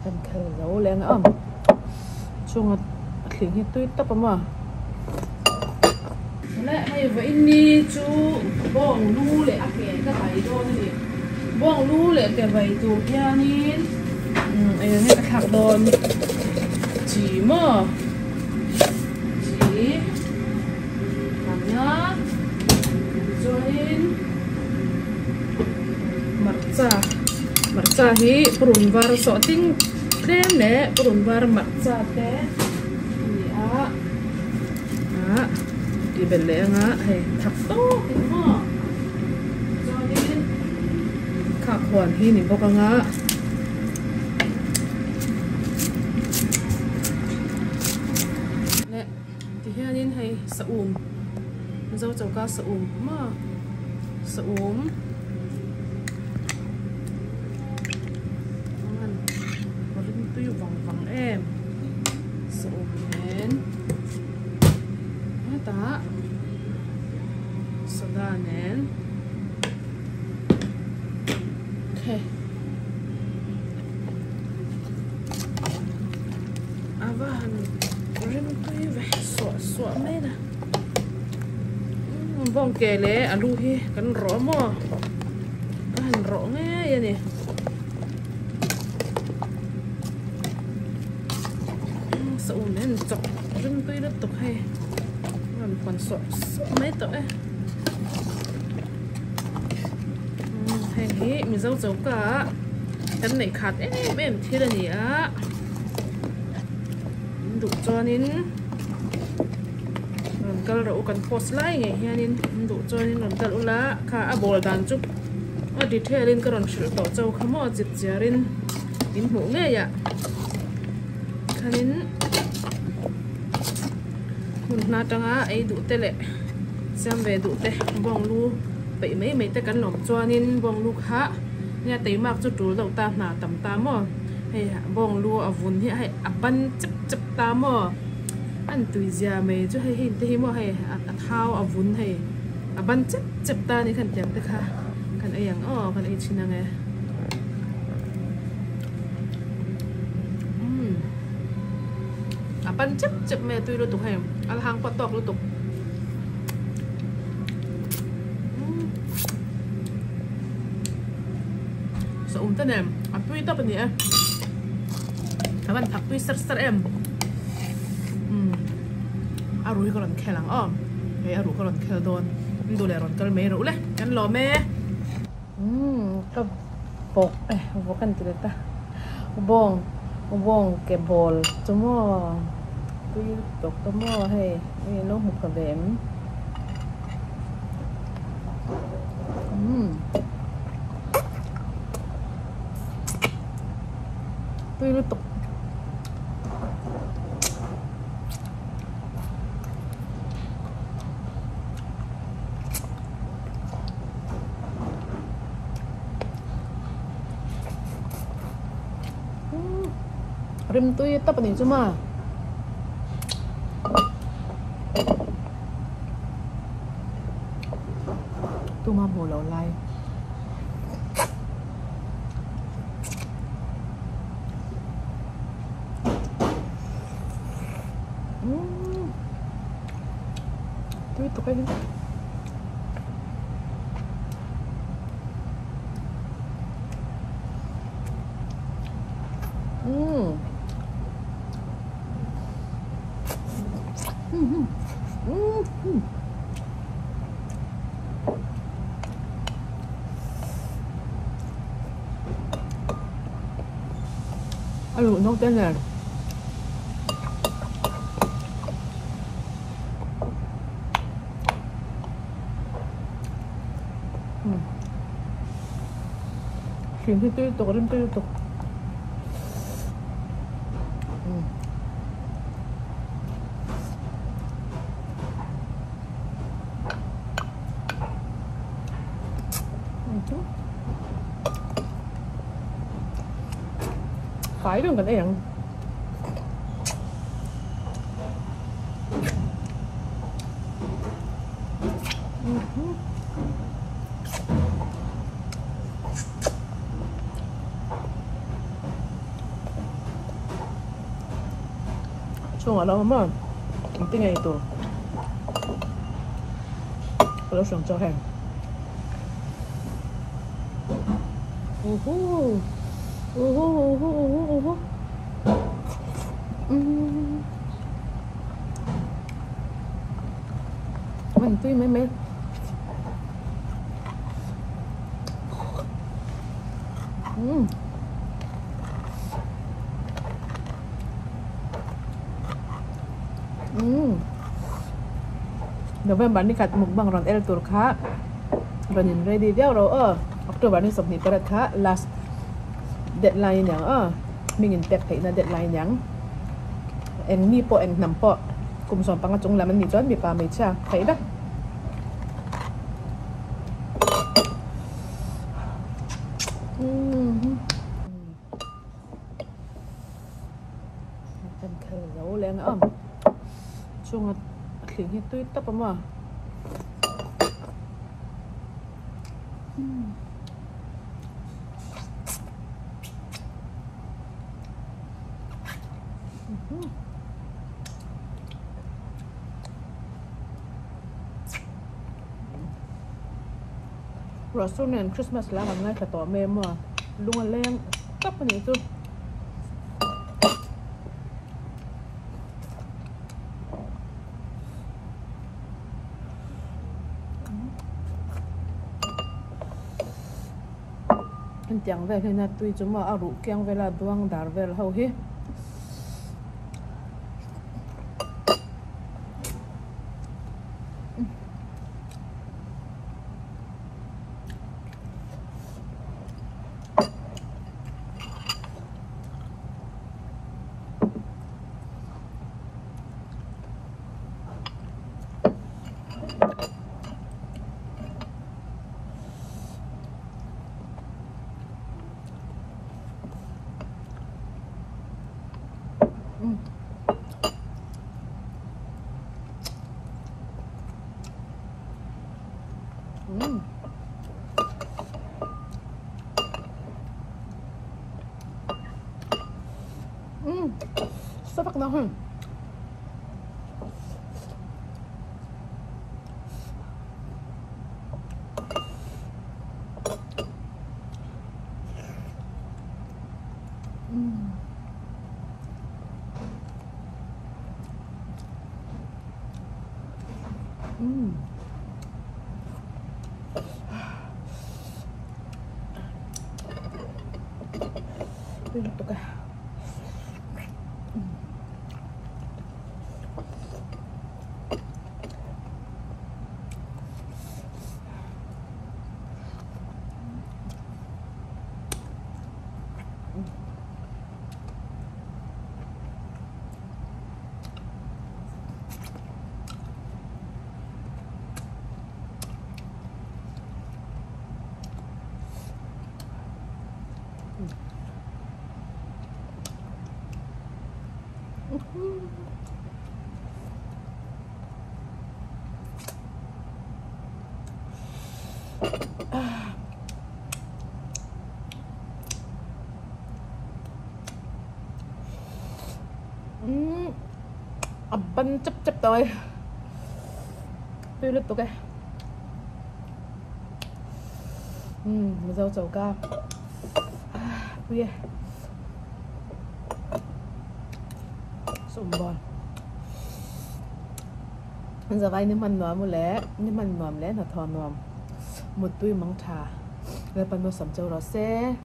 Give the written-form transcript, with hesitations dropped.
Kan khel zo leh ang a chunga thling hi tui tawp a maw. Leh hei vawiin ni chu bawng lu leh a ke ka vai dawn a ni. Bawng lu leh ke vai tur hianin eng nge ka thlak dawn chi maw chi anga tichuanin marcha marcha hi purun var sawh ting tlem leh purun var marcha te a ni a ah tih belh leh anga hei thak tawk in maw chuanin khak huan hi ni bawk anga leh tihianin hei saum Mizo choka saum maw saum rim tui vang vang em saum nen hetah soda nen okay a va han rim tui ve suah suah mai la bawng ke leh alu hi kan rawh maw a han rawh ngei a ni sa um hian chawk rim tui lutuk hei a rawn hawn sawh sawh mai tawh e heng hi mizo choka ah kan neih khat em em thil a ni a in duh chuanin rawn kal rawh u kan post lai ngei hianin in duh chuanin rawn kal ula kha a bawl dan chu a detail in ka rawn hrilh tawh chau kha maw chip chiar in in hmuh ngei ah khanin hmun hna tanga ei duh te leh siam ve duh te bawng lu peih mai mai te kan lawm chuanin bawng lu kha nia teimak chu tul deuh ta hna tam ta maw hei bawng lu a vun hi hei a ban chep chep ta maw an tui zia mai chu hei hei te hi maw hei a thau a vun hei a ban chep chep ta a ni khan tiang te kha kan ei ang aw kan ei thin ang e umm a ban chep chep mai a tui lutuk hei a la hang pawh tawk lutuk Sa um te nen a tui tawp a ni e a van thak tui ser ser em umm a rui ka rawn khel ang aw hei a ruh ka rawn khel dawn in duh leh rawn kal mai rawh u le kan lawm e umm ka vawk e vawk an ti leh ta bawng bawng ke bawl chu maw tui tawk ta maw hei hei lo hmu pha ve em. Umm tui lutuk rim tui tawp a ni chu maw. Tuma hmuh loh lai. Umm tui tuk a hi. Umm. A luh nawk te nen. Hrim hi tui lutuk rim tui lutuk. Fai reng kan ei ang. Chhungah a lo awm a, engtin nge eitur ka lo hriam chauh heng. Uhu uhu uhu uhu uhu umm a intui mai mai. Umm. Umm. November ni khat mukbang rawn el tur kha rawn in ready viau ro aw. October ni 28 kha last deadline aniang aw. Hming in pek theihna deadline aniang. Eng mi pawh eng hnam pawh kum 15 chung lam an nih chuan mipa hmeichhia theih vek. Kan khel zo leng a chunga thling hi tui tawp a maw. Ruahsur nen Christmas lam an ngaithla tawh mai emaw lung a leng tawp a nih chu. Hetiang vel hian a tui chu maw a ruh kiang vela duang dar vel ho hi. Sa tak na hun. Tui lutuk a. A ban chep chep tawh e tui lutuk e umm mizo choka pui e sawmbawl zavai ni hman nuam u le ni hman nuam leh hnathawh nuam muttui mang tha Lalpan malsawm cheu rawh se.